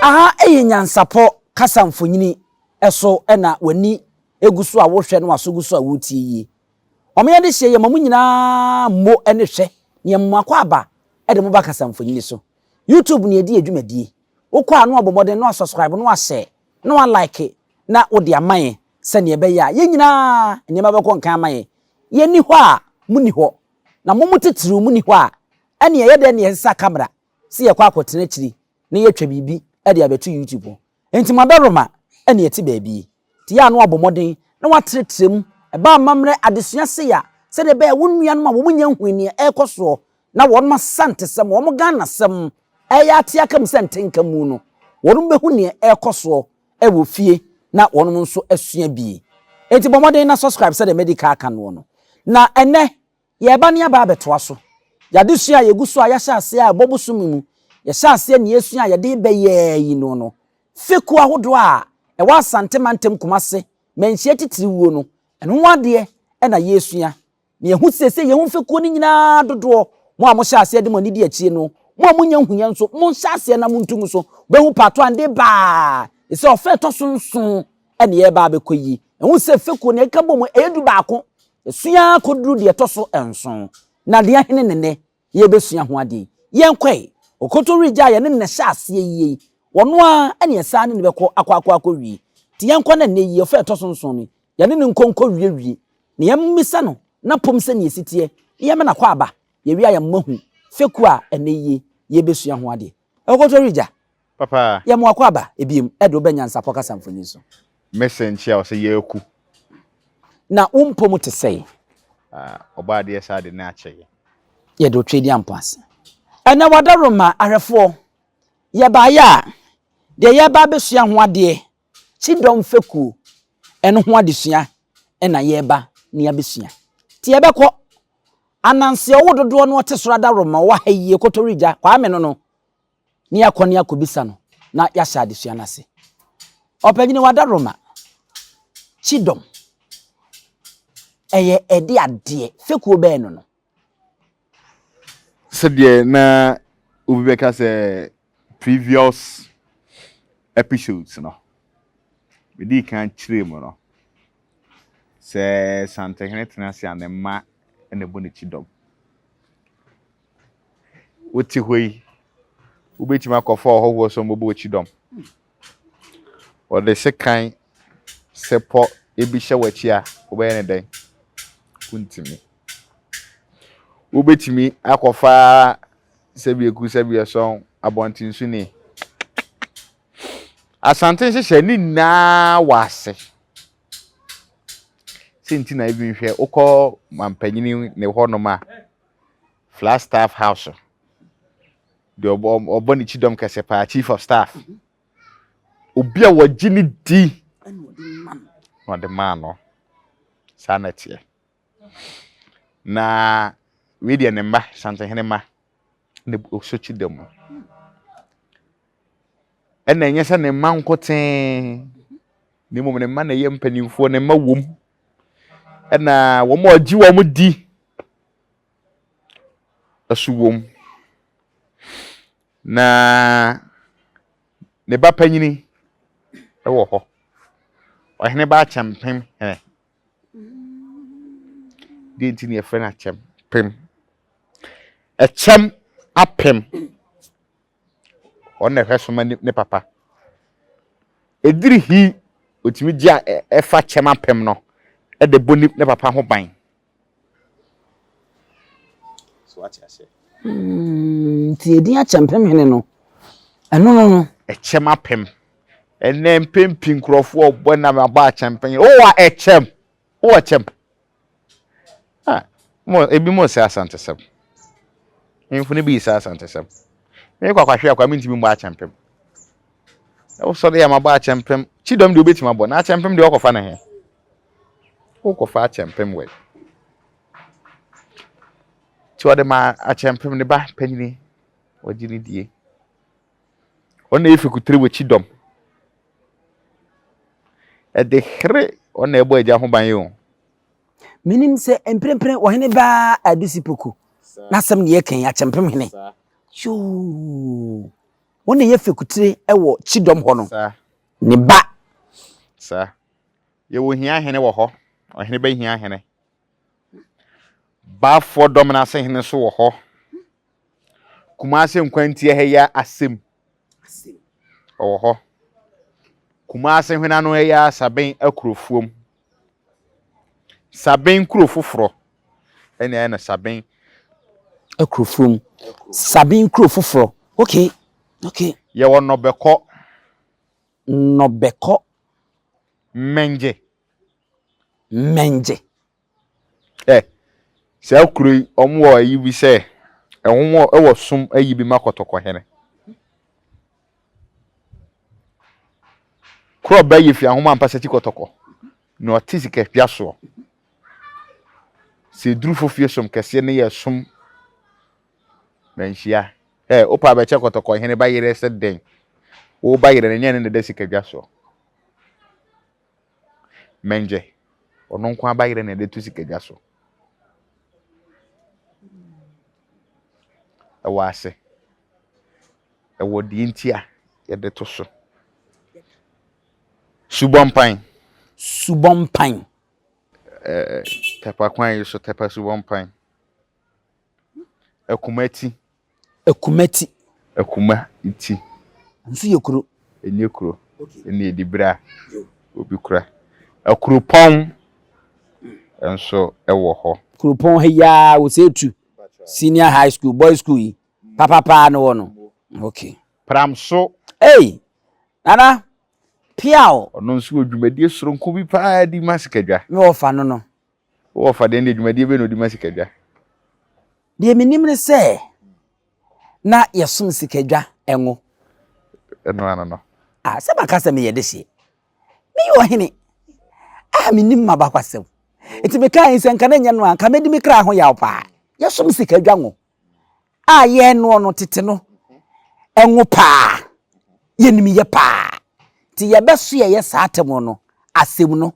Aha yɛ nyansapɔ kasa mfonini so na w'ani gu so a wohwɛ na w'aso gu so a woretie yie. Wɔn yɛn adehyeɛ yɛ ma mo nyinaa mmo ne hwɛ na yɛn mo akwaaba de mo ba kasa mfonini so. YouTube na yɛdi yɛn dwumadie. Wokɔ a na wabɔ mmɔden na wasubscribe na wahyɛ na walike na wode ama yɛn sɛdeɛ ɛbɛyɛ a yɛn nyinaa nneɛma bɛkɔ nkan ama yɛn. Yɛnni hɔ a monni hɔ na mo mo titiriw monni hɔ a ɛnneɛ ɛyɛ dɛn na yɛsesa camera sɛ yɛkɔ akɔtena akyiri na yɛatwa biribi de abɛto YouTube ho. Enti mo adaworoma na ɛte baabi yi. Nti yɛ a na wabɔ mmɔden na watrɛtrɛ mu. Ɛba amammerɛ adesua sei a, sɛdeɛ ɛbɛyɛ a wo nuanom a wɔn nnya nhui nea ɛrekɔ soɔ na wɔn Asantesɛm, wɔn Ghanasɛm reyɛ ate aka mu sɛ ntenka mu no, wɔn bɛhu nea ɛrekɔ soɔ wɔ fie na wɔn nso asua bi. Enti bɔ mmɔden na subscribe sɛdeɛ madi kan aka noɔ no. Na ɛnnɛ Yɛreba ne yɛaba abɛtoa so. Yɛn adesua a yɛgu so a yɛahyɛ aseɛ a ɛbɔ bosome mu, yɛhyɛ aseɛ nea yɛsua a yɛde rebɛyɛ yi no no, fekuo ahodoɔ a ɛwɔ Asante mantam Kumase manhyia titiri wuo no, ɛno ho adeɛ na yɛresua. Na yɛhu seesei yɛn ho fekuo no nyinaa dodoɔ, mo a mohyɛ aseɛ de mo ani di akyire no, mo a monnya nhuiɛ nso, monhyɛ aseɛ na montu ngu so. Wobɛhu pato a nde baa, ɛsɛ ɔfɛ ɛtɔ so nson na yɛreba abɛkɔ yi. Ɛho sɛ fekuo no yɛka bɔ mu ɛyɛ dubaako. Yɛsua ara kɔduru deɛ ɛtɔ so nson, na deɛ hene ne nnɛ yɛrebɛsua ho adeɛ yi? Yɛnkɔe! Okoto regya a yɛne no na ɛhyɛ aseɛ yie yi, ɔno ara na yɛsan ne no bɛkɔ akɔ akɔ akɔwie. Nti yɛnkɔ na nnɛ yi, ɔfɛ a ɛtɔ so nson no, yɛne no nkɔ nkɔwiewie, na yɛmmisa no n'apom sɛdeɛ ɛsi teɛ, na yɛmma no akwaaba. Yɛwie a yɛmma hu fekuo a ɛnnɛ yi yɛrebɛsua ho adeɛ. Okoto regya, Papa. Yɛ mo akwaaba ebiem de wo bɛ nyansapɔ kasa mfonyin so. Me se nkyea wo sɛ yɛaku. Na wo mpɔ mu te sɛn? Ah, Ɔbɔadeɛ saa de no akyɛ yɛn. Yɛde wo Tweediampɔn ase. Ɛnɛ w'adaworoma ahwɛfoɔ, yɛbaeɛ a, deɛ yɛreba abɛsua ho adeɛ, Kyidɔm fekuo, ɛno ho adesua na yɛreba na yɛabɛsua. Nti yɛbɛkɔ Ananse ɔwo dodoɔ no ɔte soro adaworoma ɔwɔ ha yie, Kotorigya, Kwame no no, na yɛakɔ na yɛakɔbisa no na yɛahyɛ adesua no ase. Ɔpanyini Wadaroma, Kyidɔm, ɛyɛ ɛde adeɛ, fekuo bɛn no no? Sɛdeɛ na obi bɛka sɛ previous episodes no, medii kan kyerɛɛ mu no, sɛ Santehene tena ase a ne mma na ɛbɔ ne kyidɔm. Wote hɔ yi, wobɛtumi akɔfa ɔhɔhoɔ sɛ ɔmmɛbɔ wo kyidɔm. Ɔde sekan sepɔ bi hyɛ w'akyi a, wobɛyɛ no dɛn? Wontumi. Wobɛtumi akɔfa sɛbieku sɛbiɛsɔn abɔntensoni. Asante nhyehyɛ ne nyinaa wɔ ase. Sɛ nti na even hwɛ wokɔ mampanyini ne hɔnom a, Flagstaff House deɛ ɔbɔ ɔbɔ ne kyidɔm kɛse paa chief of staff obi a wɔgye ne di na ɔde maa no saa na ɛteɛ na wei deɛ ne mma santehene mma na ɔsɔ kyidɔm mu ɛna ɛnyɛ sɛ ne mma nkotee na mmom ne mma na ɛyɛ mpanimfoɔ ne mma wom ɛna wɔn a ɔgye wɔn di so wom. Na ne ba panyini wɔ hɔ. Ɔhene ba akyɛmpem hene. Deɛ nti na yɛfrɛ no akyɛmpem. Ɛkyɛm apem. Ɔno na ɛhwɛ so ma ne papa. Ɛdiri hi, ɔtumi gye a ɛfa kyɛm apem no de bɔ ne papa ho ban. So wate aseɛ? Hmm, nti edin akyɛmpem hene no, ɛno no no. Ɛkyɛm apem. Ɛnɛ mpɛn pii nkurɔfoɔ ɔbɔ nam abɔ akyɛmpem. Wowɔ ɛkyɛm. Wowɔ kyɛm. Ah, mo ebi mo sɛ asantesɛm. Mfo no bi sɛ asantesɛm. Me kɔ akwahwe akwa mentumi mmɔ akyɛmpem. Wosɔre yɛ mabɔ akyɛmpem. Kyidɔm deɛ wobɛtumi abɔ na akyɛmpem deɛ wɔkɔfa ne he. Wokɔfa akyɛmpem wɛ. Nti ɔde ma akyɛmpem ne ba panyini ɔgye ne die. Ɔno na ɛyɛ fekutire wɔ kyidɔm. Ɛde here ɔno na ɛbɔ agya ho ban yi o. Menim sɛ mprempren ɔhene baa Adusi Poku n'asɛm ne yɛka yi akyɛmpem hene. Yoo. Wɔn na ɛyɛ fekutire wɔ Kyidɔm hɔ no. Saa. Ne ba. Saa. Yɛwɔ Hia hene wɔ hɔ. Ɔhene bɛ Hia hene. Baafoɔ Dɔmenase hene nso wɔ hɔ. Kumase Nkwantia ha yi ara Asem ɔwɔ hɔ. Kumase hwene ano ha yi ara Saben Akurofuom. Saben kuro foforɔ ɛna ɛyɛ no Saben. Akurofuom. Saben kuro foforɔ. Okay, okay. Yɛwɔ Nɔbɛkɔ. Nɔbɛkɔ. Mmɛngye. Mmɛngye. Ɛ, saa kuro yi, wɔn wɔ ayi bi sɛ, wɔn wɔ wɔ som ayi bi ma kɔtɔkɔhene. Korɔ bɛ yɛ fi ahoma mpasa ti kɔtɔkɔ, na ɔte sikadwa soɔ. Sɛ eduru fofie som kɛseɛ ne yɛ som manhyia. Ɛ, wopa abɛkyɛ kɔtɔkɔhene ba yerɛ sɛ dɛn? Wo ba yerɛ no, nyɛ ne na ɛda sikadwa soɔ. Mɛngyɛ, ɔno nko ara bayerɛ na yɛde to sikadwa so. Ɛwɔ ase. Ɛwɔ deɛ nti a yɛde to so. Subɔmpan. Subɔmpan. Ɛɛ Tɛpa kwan yi so, Tɛpa Subɔmpan. Akumati. Akumati. Akuma ti. Nso yɛ kuro. Ɛnyɛ kuro. Ɛne ɛdi berɛ a obi kura. Akuropɔn nso wɔ hɔ. Kuropɔn ha yi ara wɔ Seetu Senior High School, Boys School yi papapaa no wɔ no. Okay. Pramso. Ei! Nana, piaw! Ɔno nso wɔ dwumadie soronko bi paa di ma sikadwa. Me wɔfa no no. Wo wɔfa deɛ ɛndeɛ dwumadie bɛn na ɔdi ma sikadwa? Deɛ menim ne sɛ na yɛsom sikadwa ngo. Ɛno ano no. Ah, sɛ maka sɛ meyɛ dehyeɛ. Meyɛ ɔhene a menim m'abakwasɛm. Nti mekaa yi sɛ nka na nyɛ no a, nka mɛdi me kra ho yaw paa. Yɛsom sikadwa ngo a yɛnoɔ no tete no ngo paa. Yɛnim yɛ paa. Nti yɛbɛso yɛyɛ saa atɛm no asɛm no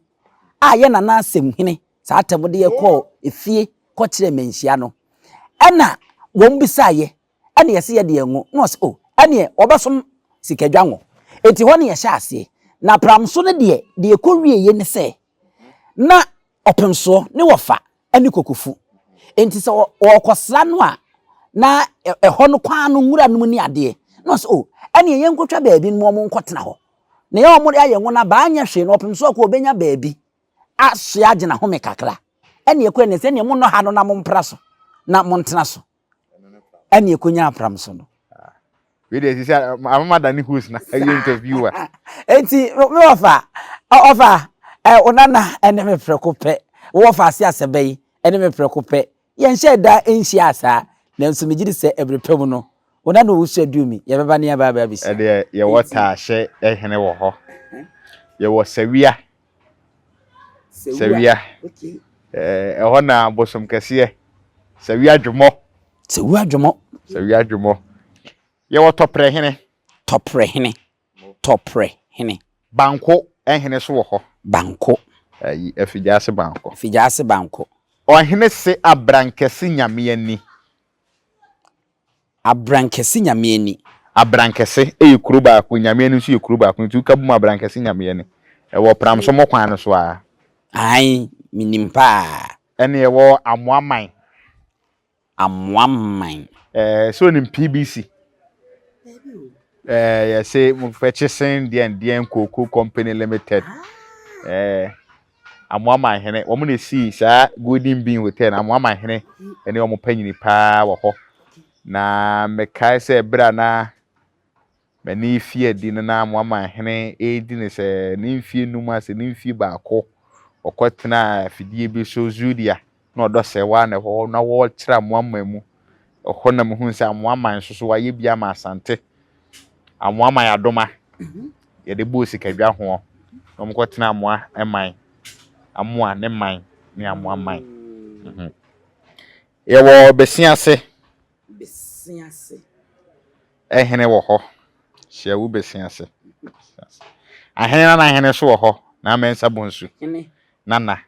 a yɛ nana asɛm hene saa atɛm de yɛkɔɔ efie kɔkyerɛɛ manhyia no, ɛna wɔn bisaeɛ, ɛna yɛse yɛde yɛn ngo, na ɔse oh, ɛneɛ wɔbɛsom sikadwa ngo. Enti hɔ ne yɛhyɛ aseɛ. Na pramso no deɛ, deɛ ɛkɔ wieɛ ne sɛ, na ɔpemsoɔ ne wɔfa ne kokofu. Enti sɛ wɔkɔsra no a, na ɛhɔ no kwan no nwura no mu ne adeɛ. Na ɔse oh, ɛneɛ yɛnkɔtwa baabi no wɔn nkɔtena hɔ. Na yɛ wɔn ayɛ ngo no aba anyɛ hwee no ɔpemsoɔ kɔ ɔbɛnya baabi asoɛ agyina home kakra. Ɛne ɛkɔ ɛne sɛ ɛneɛ monnɔ ha no na mompra so na montena so. Ɛne ɛkɔnya apram so no. Wei deɛ sisi amama da ne host na ɛyɛ interviewer. Enti me wɔfa ɔfa onana ɛne me prɛko pɛ wɔfa ase asɛbɛ yi ɛne me prɛko pɛ Yɛnhyɛɛ da nhyiaa saa, nanso megye di sɛ bere pa mu no, wo na na ɔwusu aduru mi, yɛbɛba na yɛaba abɛhyia. Ɛdeɛ yɛwɔ Taahye hene wɔ hɔ. Yɛwɔ Sawia. Sawia. Ɛhɔ na bosom kɛseɛ. Sawia Dwomɔ. Sawia Dwomɔ. Sawia Dwomɔ. Yɛwɔ Tɔprɛ hene. Tɔprɛ hene. Tɔprɛ hene. Banko hene nso wɔ hɔ. Banko. Ayi, Afigyaase Banko. Afigyaase Banko. Ɔhene se Abrankɛse Nyame ani. Abrankɛse Nyame ani. Abrankɛse yɛ kuro baako, Nyame ani nso yɛ kuro baako, nti woka bom Abrankɛse Nyame ani. Ɛwɔ Pramso kwan no so ara. Ae, menim paa. Ɛne ɛwɔ Amoaman. Amoaman. Ɛɛ sɛ onim PBC? Ɛɛ yɛse mo purchasing deɛn deɛn cocoa company limited. Ɛɛ Amoaman hene wɔn na esii saa Golden Bean Hotel na Amoaman hene ɛne wɔn panyini paa wɔ hɔ. Na mekae sɛ ɛberɛ a na M'ani refi adi no na Amoaman hene redi no sɛ ne mfie num ase ne mfie baako. Ɔkɔtenaa afidie bi so Zudia na ɔdɔ sɛ waa na ɛhɔ na wɔrekyerɛ Amoaman mu. Ɛhɔ na mehunu sɛ Amoaman nso so wɔayɛ bi ama Asante. Amoaman Adoma yɛde bɔɔ sikadwa hoɔ na wɔkɔtena Amoa man, Amoa ne man ne Amoa man. Mhm. Yɛwɔ Besiase. Besiase. Hene wɔ hɔ. Hyiawu Besiase. Ahene nana hene nso wɔ hɔ. Na Mensah Bonsu. Hene. Nana.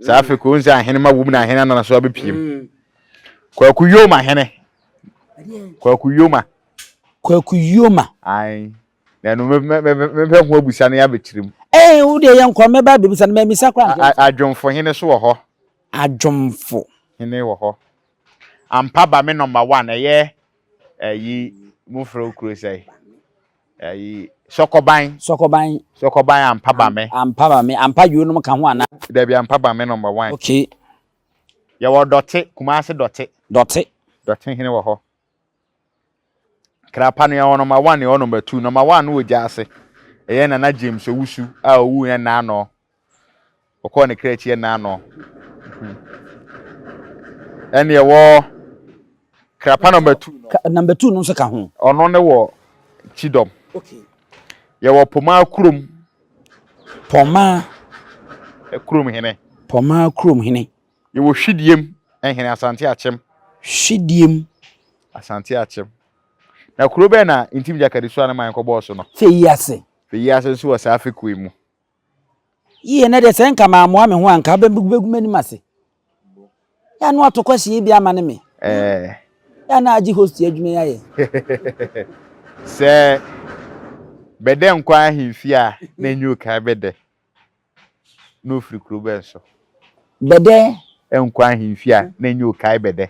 Saa afei ko sɛ ahene ma wom na ahene nana so abɛpiem. Mm. Kwaku Yoma hene. Kwaku Yoma. Kwaku Yoma. Ae. Na ɛno mɛpɛ ho abusa no yɛabɛkyerɛ mu. Ee, wo deɛ yɛnkɔ, mɛba abɛbusa no, mammisa koraa nka. Adwomfo hene so wɔ hɔ. Adwomfo. Hene wɔ hɔ. Ampa ba me number one, ɛyɛ ɛyi, mofrɛ wo kuro sɛe? Ɛyi, Sɔkɔban. Sɔkɔban. Sɔkɔban ampa ba me. Ampa ba me, ampa yio nom ka ho anaa? Dabi, ampa ba me number one. Okay. Yɛwɔ Dɔte, Kumasi Dɔte. Dɔte. Dɔte hene wɔ hɔ. Krapa no yɛwɔ number one yɛwɔ number two. Number one no wɔ Gyaase. Ɛyɛ Nana James Owusu a owuu yɛ nnaano. Ɔkɔɔ ne kra akyi yɛ nnaano. Ɛne ɛwɔ Krapa number two no. Number two no nso ka ho. Ɔno ne wɔ Kyidɔm. Okay. Yɛwɔ Pomaa kurom. Pomaa. Kurom hene. Pomaa kurom hene. Yɛwɔ Hwidiem hene Asante Akyem. Hwidiem. Asante Akyem. Na kuro bɛn na Ntim Gyakari soa ne man kɔbɔɔ so no? Feyiase. Feyiase nso wɔ saa fekuo yi mu. Yie na deɛ sɛ nka mammoa me ho a nka wobɛgu m'anim ase. Yɛ ano ato question yi bi ama ne me. Ɛɛ. Yɛ na agye host adwuma yi ayɛ. Sɛ bɛdɛ nkɔ ahemfie a na enyi okae bɛdɛ. Na ofiri kuro bɛn so? Bɛdɛ. Nkɔ ahemfie a na enyi okae bɛdɛ.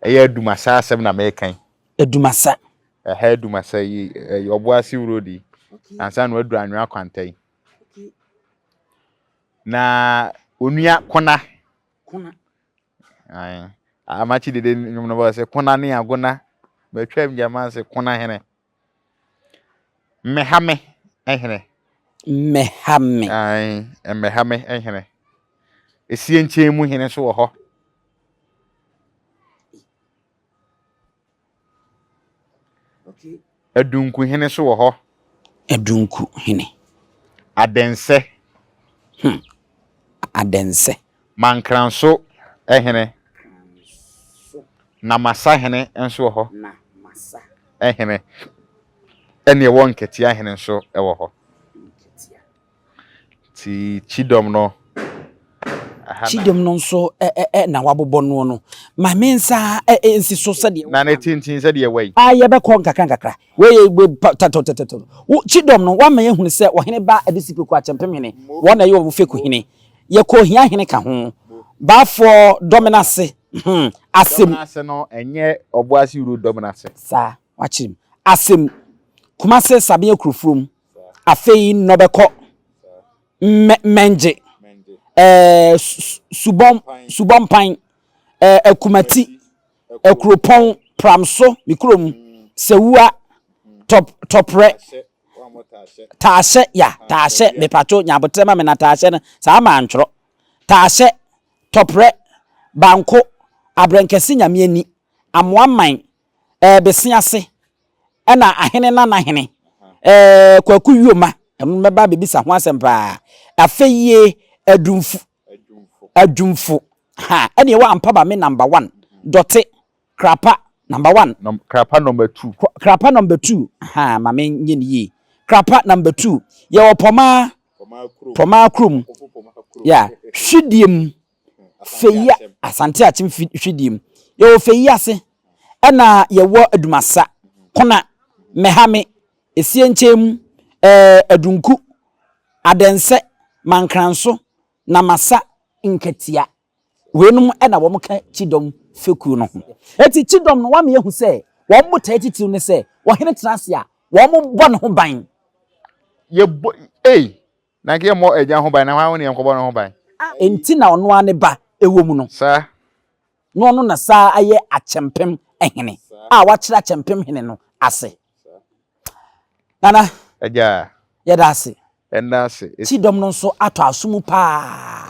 Ɛyɛ Adumasa asɛm na meka yi. Adumasa. Ɛha Adumasa yi, ɛyɛ Ɔboase road yi. Ansa na waduru Anwea Kwanta yi. Na onua Kona. Kona. Ae. Amakye dede nnwom no bɔ sɛ Kona ne Agona. Matwam gyama ase Kona hene. Mmɛha me hene. Mmɛha me. Ae, mmɛha me hene. Esie nkyɛn mu hene nso wɔ hɔ. Adunku hene nso wɔ hɔ. Adunku hene. Adɛnsɛ. Hmm. Adɛnsɛ. Mankranso hene. Namasa hene nso wɔ hɔ. Namasa. Hene. Ɛne ɛwɔ Nketea hene nso wɔ hɔ. Nketea. Nti Kyidɔm no, ɛha na. Kyidɔm no nso na wabobɔ noɔ no. Ma me nsa nsi so sɛdeɛ. Na ne tenten sɛdeɛ wai. A yɛbɛkɔ nkakra nkakra. Wei yɛ wei pa tɔtɔtɔtɔ. Wo Kyidɔm no, woama yɛahunu sɛ ɔhene ba Adesipeko Akyɛmpem hene, wɔn na ɛyɛ wɔn feku hene. Yɛkɔ Ohia hene ka ho. Baafoɔ Dɔmenase, hmm, Asem. Dɔmenase no, ɛnyɛ Ɔboase Wuro Dɔmenase. Saa, wakyerɛ mu. Asem, Kumase Sabea Kurofurom. Afei nnɔbɛkɔ mmɛ mmɛngye ɛɛ subɔn subɔnpan ɛɛ akumati akuropɔn pramso me kurom sɛwua tɔp tɔprɛ taahyɛ ya taahyɛ mepatwo nyabotrɛ ma me na taahyɛ no saa ma antwerɛ taahyɛ tɔprɛ banko abrɛnkɛse nyame ani amoaman ɛɛ bese ase ɛna ahene nana hene ɛɛ Kwaku Yoma ɛno mɛba abɛbisa ho asɛm paa afɛyie adwumfo adwumfo ha ɛne ɛwɔ ampaba me number one dɔte krapa number one Num, krapa number two krapa number two ha ma me nyɛ ne yie krapa number two yɛwɔ pɔmaa pɔmaa kurom ya hwidie mu Feyi Asante Akyem hwidie mu. Yɛwɔ Feyi ase, ɛna yɛwɔ Adumasa, Kona, Mɛhame, Esie nkyɛn mu, ɛɛ Adunku, Adɛnsɛ, Mankranso, Namasa, Nkatia. Weinom na wɔka Kyidɔm fekuo no ho. Eti Kyidɔm no wɔama yɛahu sɛ wɔn botaeɛ titiriw ne sɛ ɔhene tena ase a, wɔbɔ ne ho ban. Yɛbɔ ei Na nka yɛmmɔ agya ho ban, na hwan ne yɛnkɔbɔ ne ho ban? Enti na ɔno ara ne ba wɔ mu no. Saa. Na ɔno na saa ayɛ akyɛmpem hene a wakyerɛ akyɛmpem hene no ase. Nana. Agya. Yɛda ase. Ɛnda ase. Kyidɔm no nso atɔ aso mu paa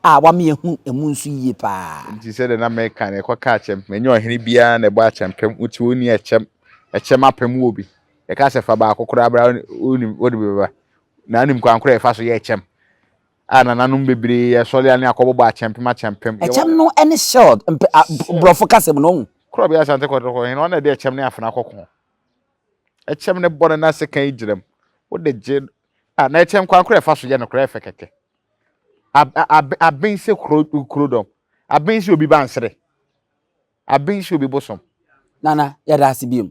a wama yɛahu emu nso yie paa. Nti sɛdeɛ na meka no, yɛkɔka akyɛmpem, ɛnyɛ ɔhene biara na ɛbɔ akyɛmpem, wote ɔnni ɛkyɛm, ɛkyɛm apem wɔ bi. Yɛka sɛ fa baako koraa bra, wonim, wode bi bɛba. Na wonim kwan korɔ a yɛfa so yɛ ɛkyɛm a nananom bebree yɛsɔre a ne akɔbɔbɔ akyɛmpem akyɛmpem. Ɛkyɛm no ne shield mpɛ a borɔfo kasa mu no wohu. Korɔbea Asante Kɔtɔkɔ hene ɔno na ɛde ɛkyɛm ne afena kɔko. Ɛkyɛm ne bɔ no na sekan gyina mu. Wode gye a na ɛkyɛm kwan korɔ ɛfa so yɛ no korɔ ɛfɛ kɛkɛ. Aben sɛ kuro kuro dɔm. Aben sɛ obi ba nsere. Aben sɛ obi bosom. Nana yɛda ase biom.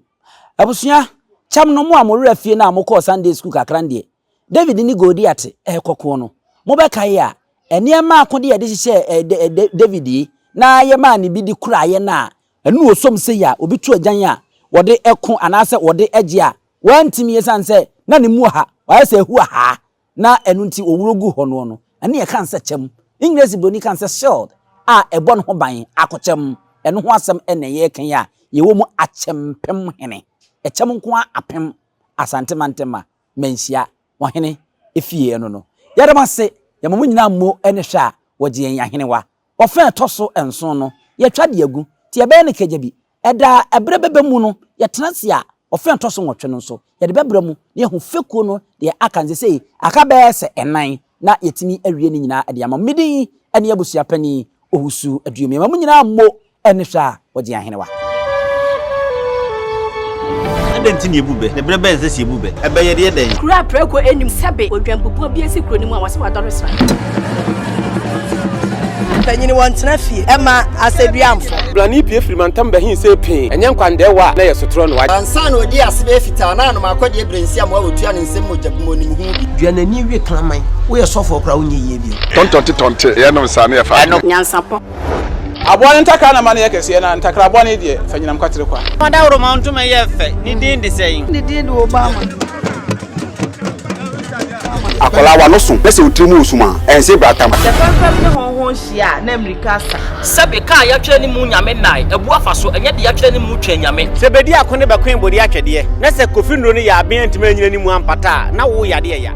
Abusua, kyɛm no, mo a mo werɛ fie no a mokɔɔ Sunday school kakra no deɛ, David ne Goliat rekɔko no, mobɛkae a, nneɛma akode a yɛde hyehyɛɛ David yi na yɛmaa no bi de kuraeɛ no a, ɛno na ɔsom sei a, obi to agyan a wɔde ko anaasɛ wɔde gye a, wantumi ɛsiane sɛ na ne mu ɔha, wayɛ sɛ ahu ahaa, na ɛno nti ɔworo gu hɔ noɔ no, ɛno yɛka no sɛ kyɛm. Engiresi buroni ka no sɛ shield a ɛbɔ ne ho ban, akokyɛm. Ɛno ho asɛm na yɛreka yi a yɛwɔ mu akyɛmpem hene. Ɛkyɛm nko ara apem Asante mantam a manhyia ɔhene fie ɛno no. Yɛda mo ase, yɛma mo nyinaa mmo ne hwɛ a wɔgye yɛn ahenewa. Ɔfã a ɛtɔ so nson no, yɛatwa de agu, nti yɛbɛyɛ no kagyabi. Ɛda a ɛberɛ bɛba mu no, yɛtena ase a, ɔfã a ɛtɔ so nwɔtwe no nso, yɛde bɛbrɛ mu na yɛahu fekuo no deɛ aka no. Seesei aka bɛyɛ sɛ nnan na yɛatumi awie ne nyinaa de ama mo. Me din ne Abusuapanin Owusu Aduomi. Yɛma mo nyinaa mmo ne hwɛ a wɔgye ahenewa. Adɛn nti na yebu bɛ, na bere bɛn na ɛsɛ sɛ yebu bɛ? Ɛbɛ yɛde yɛ dɛn? Kuro a prako nnim sɛbe odwanbubuo bi asi kuro no mu a wɔse wadɔre sra. Mpanyin wɔntena fie ɛma asɛduamfo. Blani pue firi mantam bɛhee see pee, ɛnyɛ nkwandɛɛwa a na ɛyɛ sotorɔ no. Ansa na ɔdii ase bɛyɛ fitaa na anom akɔdeɛ berɛ nsi amoa wɔtua ne nsam mogya bi mu ɔnim ho bi. Dua n'ani we kraman. Woyɛ sɔfoɔ koraa wonyɛ yie bio. Tɔntɔnte tɔnte yɛnom saa ne yɛfa adwene. Nyansapɔ. Aboa no ntakra na ma no yɛ kɛseɛ, na ntakra bɔne deɛ, fa nyinam kwatere kwa. Ɔdawuroma ntoma yɛ fɛ, ne din de sɛn? Ne din de Obama. Akwadaa w'ano so na sɛ wo tiri mu wɔ sum a, ɛnse bratam. Sɛ fɛmfɛm ne hɔnhɔn hyia a, na mmirika asa. Sɛbe, ka a yɛatwerɛ ne mu Nyame nnae, abu afa so, ɛnyɛ deɛ yɛatwerɛ ne mu Twɛn Nyame. Sɛ bedi ako ne bɛkoe bode atwɛdeɛ, na sɛ Kofi nnuro no yɛ aben antumi anyina ne mu ampata a, na wo yadeɛ ya.